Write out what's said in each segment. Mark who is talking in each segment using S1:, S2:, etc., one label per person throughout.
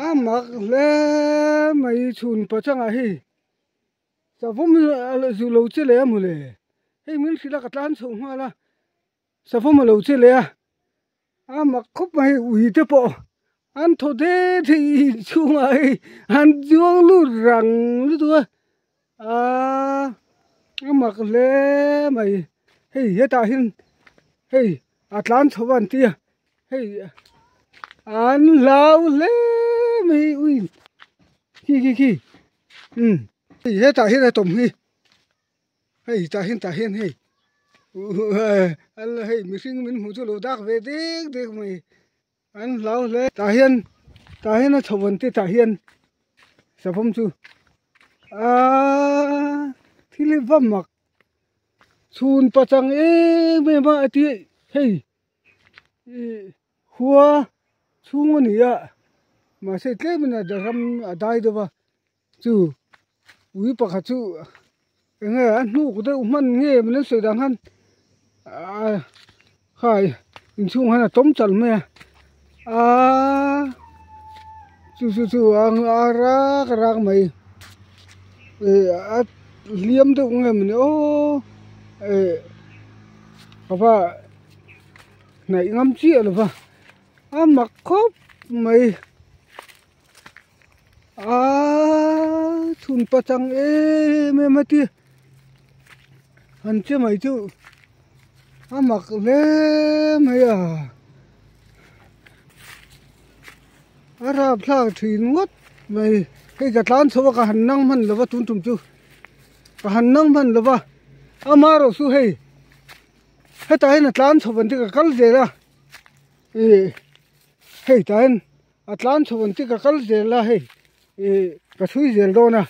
S1: A mak hle mai chhun pachangah hei savawm zu lo che leh a mawle hei min hrilh a ka tlan chho nghal a savawm a lo che leh a a mak khawp mai ui te pawh an thaw de thei chhungah hei an zuang lut rang lutuk a aaa a mak hle mai hei hetah hian hei a tlan chho a an ti a. Hei an hlau hle mai ui khi khi khi um hei hetah hian a tawm hi hei tah hian tah hian hei hei mihring min hmuh chu lo dak ve dek dek mai an hlau hle tah hian tah hian a chho an ti tah hian savawm chu aaa thil hi va mak chhun pachang em em a a ti hei. Ih khua chhung a ni a mahse tlem in a ram a dai deuh a chu ui pakhat chu eng nge a hnuk deuh hman nge min an sawi dan khan ah khai inchhung hian a tawm chal mai a aaa chu chu chu a rak rak mai ih a hliam deuh nge mawni aw ih ka va. Hnaih ngam chiah lo va a mak khawp mai aaa chhun pachang em em a ti han che mai chu a mak hle mai a a rapthlak thin ngawt mai hei ka tlan chho a ka han nang hman lo va tun tum chu ka han nang hman lo va amaherawh chu hei. Hetah hian a tlan chho an ti ka kal zel a ih hei tah hian a tlan chho an ti ka kal zel a hei ih ka chhui zel dawn a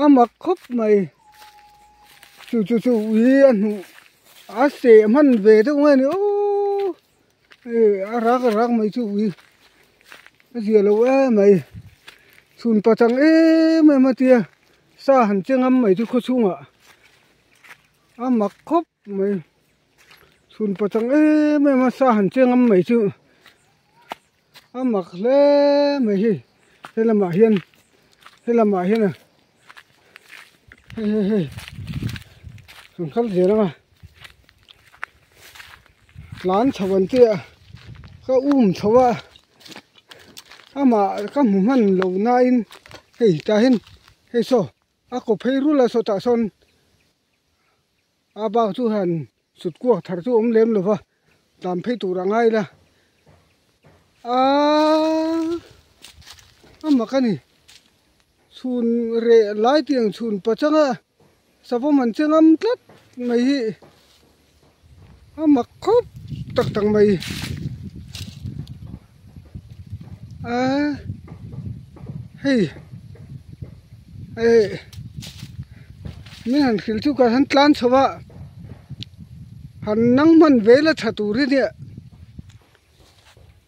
S1: a mak khawp mai chu chu chu ui a hnuh a seh hman ve deuh nge ni aww ih a rak a rak mai chu ui a zia lo em mai chhun pachang em em a tia sa han che ngam mai chu khawchhungah. A mak khawp mai chhun pachang em em a sa han cheng am mai chu a mak hle mai hei he lamah hian he lamah hian a hei hei hei an kal zel ang a tlan chho an tia ka um chho a amah ka hmu hman lo nain hei tah hian hei saw. A kaw phei rul a sawtah sawn a bak chu han sut kuak thar chu a awm lem lo va tlan phei tur a ngai la aaa a mak a ni chhun reh lai tiang chhun pachang a savawm an che ngam tlat mai hi a mak khawp tak tak mai aaa hei eh min han hrilh chu ka han tlan chho a han nang hman ve la tha tur hi nia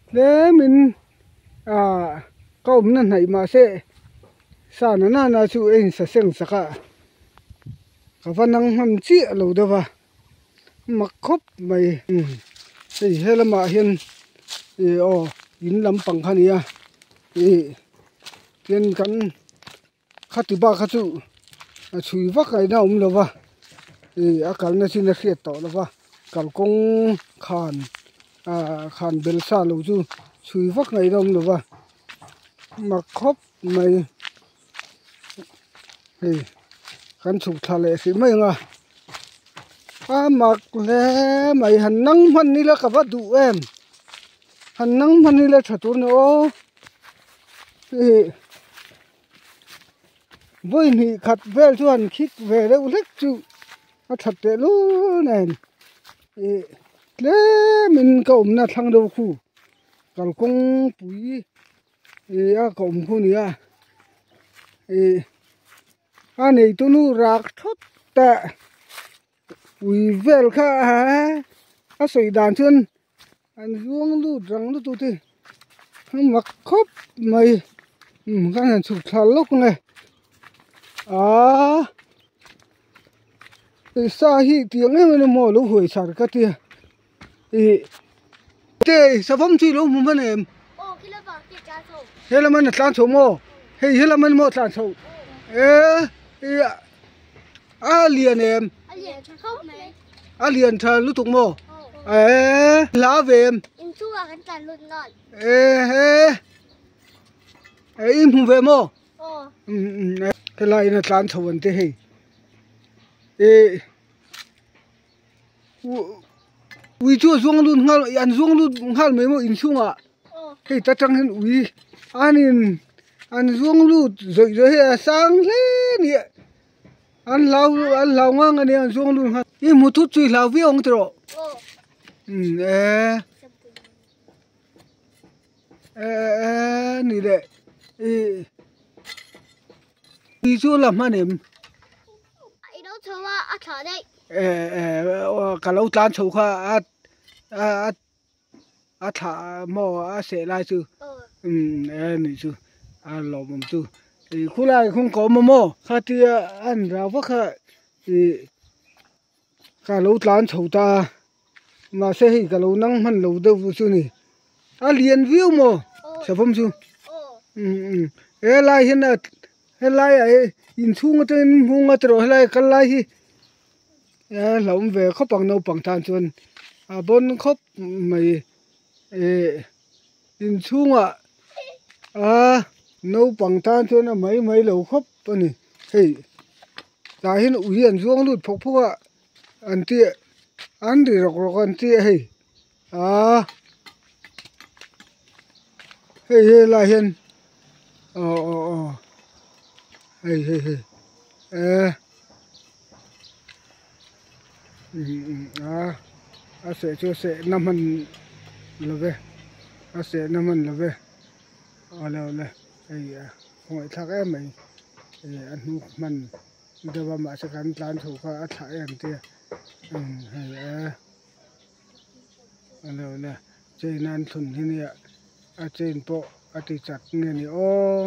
S1: tlemin ah ka awmna hnaih mahse sa na nana chu a insa seng sak a. Ka va nang hman chiah lo deuh a mak khawp mai hei he lamah hian ih aw in lampang kha a ni a ih tian kan khati bak kha chu a chhui vak ngaihna a awm lo va ih a kalna chin a hriat tawh lo va kalkawng khan ah khan bel sa lo chu chhui vak ngaihna a awm lo va mak khawp mai. Hei kan chhuk thla leh hrih mai ang a a mak hle mai han nang hman ila ka va duh em han nang hman ila tha tur ni aw ih vawi hnih khat vel chu han khik ve deuh hlek chu a that teh lul nen ih tlemin ka awmna thlang deuh khu kalkawng pui. Ih a ka awm khu nia ih a neitu nu rak thawt ta ui vel kha a sawi dan chuan an zuang lut rang lutuk te a mak khawp mai umm kan han chhuk thla lawk ang e aaa. Sa hi tiang em em emaw lo huai char ka tia ih te savawm chu i lo hmu hman em? He lam an a tlan chho maw? Hei he lam an maw a tlan chho e ih a lian em? A lian tha lutuk maw? E hla ve em? E he i hmu ve maw? Helai in a tlan chho an ti hei. Ih ui chu a zuang lut nghal an zuang lut nghal mai maw inchhungah hei ta tang hian ui an in an zuang lut zawih zawih hei a sang hle a ni an hlau an hlau ngang a nia an zuang lut nghal i hmu thut chu i hlau viau ang tiraw umm e. Eh ni le i i chu la hman em
S2: i lo chho a a thlah daih
S1: eh eh ka lo tlan chho kha a a a thlah maw a seh lai chu umm eh ni chu a lawmawm chu i khulai khung ka awm a maw khatia an rau vak kha i Ka lo tlan chho ta a, mahse hei ka lo nang hman lo deuh chu ni. A lian viau maw savawm chu? Umm umm helai hian a helai ah hi inchhung atangin hmung a tiraw helai kal lai hi a hlauhawm ve khawp ang naupang tan chuan a bawn khawp mai eh inchhungah a naupang tan chuan a mai mai lo khawp a ni hei. Tah hian ui an zuang lut phawk phawk a an ti an ri rawk rawk an ti a hei aaa hei helai hian aw aw aw hei hei hei eee a a seh chu a seh na hman lo ve a seh na hman lo ve awle awle hei a khawngaih thlak em mai. Ih a hnuk hman deuh a mahse kan tlan chho kha a thlah em tia umm hei e a lo la chain a an thlun hi nia a chain pawh a ti chat nge ni aw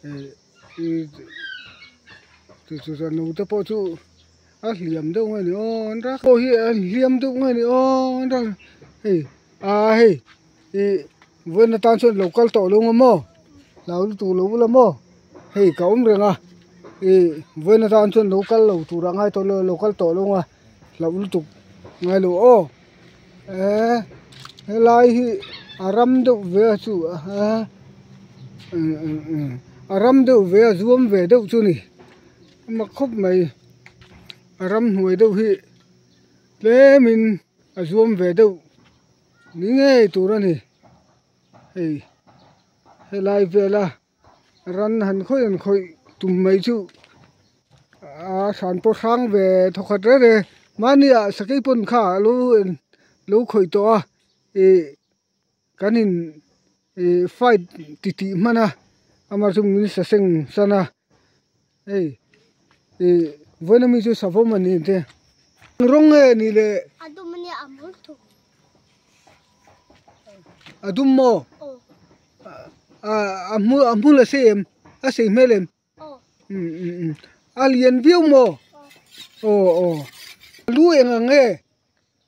S1: ih ih chu chu chuan naute pawh chu a hliam deuh nge ni aw an rak pawh hi a hliam deuh nge ni aw an rak hei a hei ih vawiin atan chuan lo kal tawh lo ang maw. Hlau lutuk lo ula maw hei ka awm reng a ih vawiin atan chuan lo kal lo tur a ngai tawh lo lo kal tawh lo ang a hlauh lutuk ngai lo aw eh helai hi a ram deuh ve a chu a ram deuh ve a zuam ve deuh chu a ni a mak khawp mai a ramhnuai deuh hi tlemin a zuam ve deuh ni ngei tur a ni hei. Helai vela ran han khawih han khawih tum mai chu a hran pawh hrang ve thawkhat reng reng mahni ah sakei pawn kha a lo lo khawih tawh a ih kan in ih fight ti tih hman a amah chu min sa seng san a hei ih vawiin ami chu savawm a ni ang te rawng nge ni le
S2: a dum ania a mawl thuk.
S1: A dum maw? A hmul a hmul a sei em? A sei hmel em? Um um um a lian viau maw? Aw aw lu eng ang nge?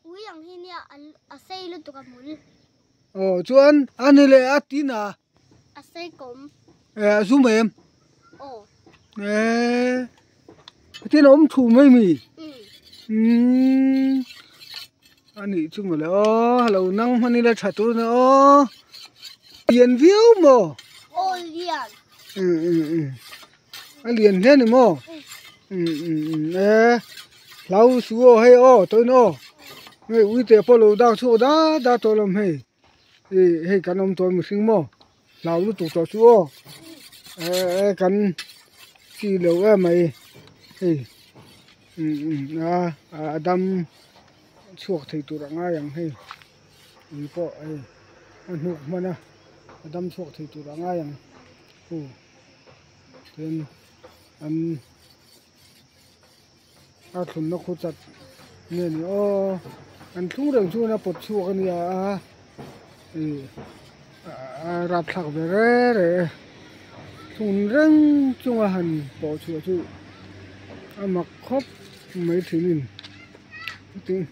S2: Ui ang hi nia a sei lutuk a hmul.
S1: Aw chuan a ni leh a tin a?
S2: A sei kawm.
S1: E a zum em?
S2: Aw.
S1: E tin a awm thu mai mi? Umm a nih chu mawle aw a lo nang hman ila tha tur a nia aw lian viau maw?
S2: Aw lian.
S1: Um um um a lian hle a ni maw? Um um um e hlau su aw hei aw tawhin aw hei uite pawh lo dak chhuak dat dat tawh lawm hei. Ih hei kan awm tawh mihring maw hlau lutuk tawh chu aw eh kan chi lo em mai hei umm a a dam chhuak thei tur a ngai ang hei ui pawh hei a hnuk hman a a dam chhuak thei tur a ngai ang hu tin an a thlunna khu chat nge ni aw an thlung reng chuan a pawt chhuak a nia a ih a rapthlak ve reng reng e thlun reng chunga han pawh chhuah chu a mak khawp mai thin in.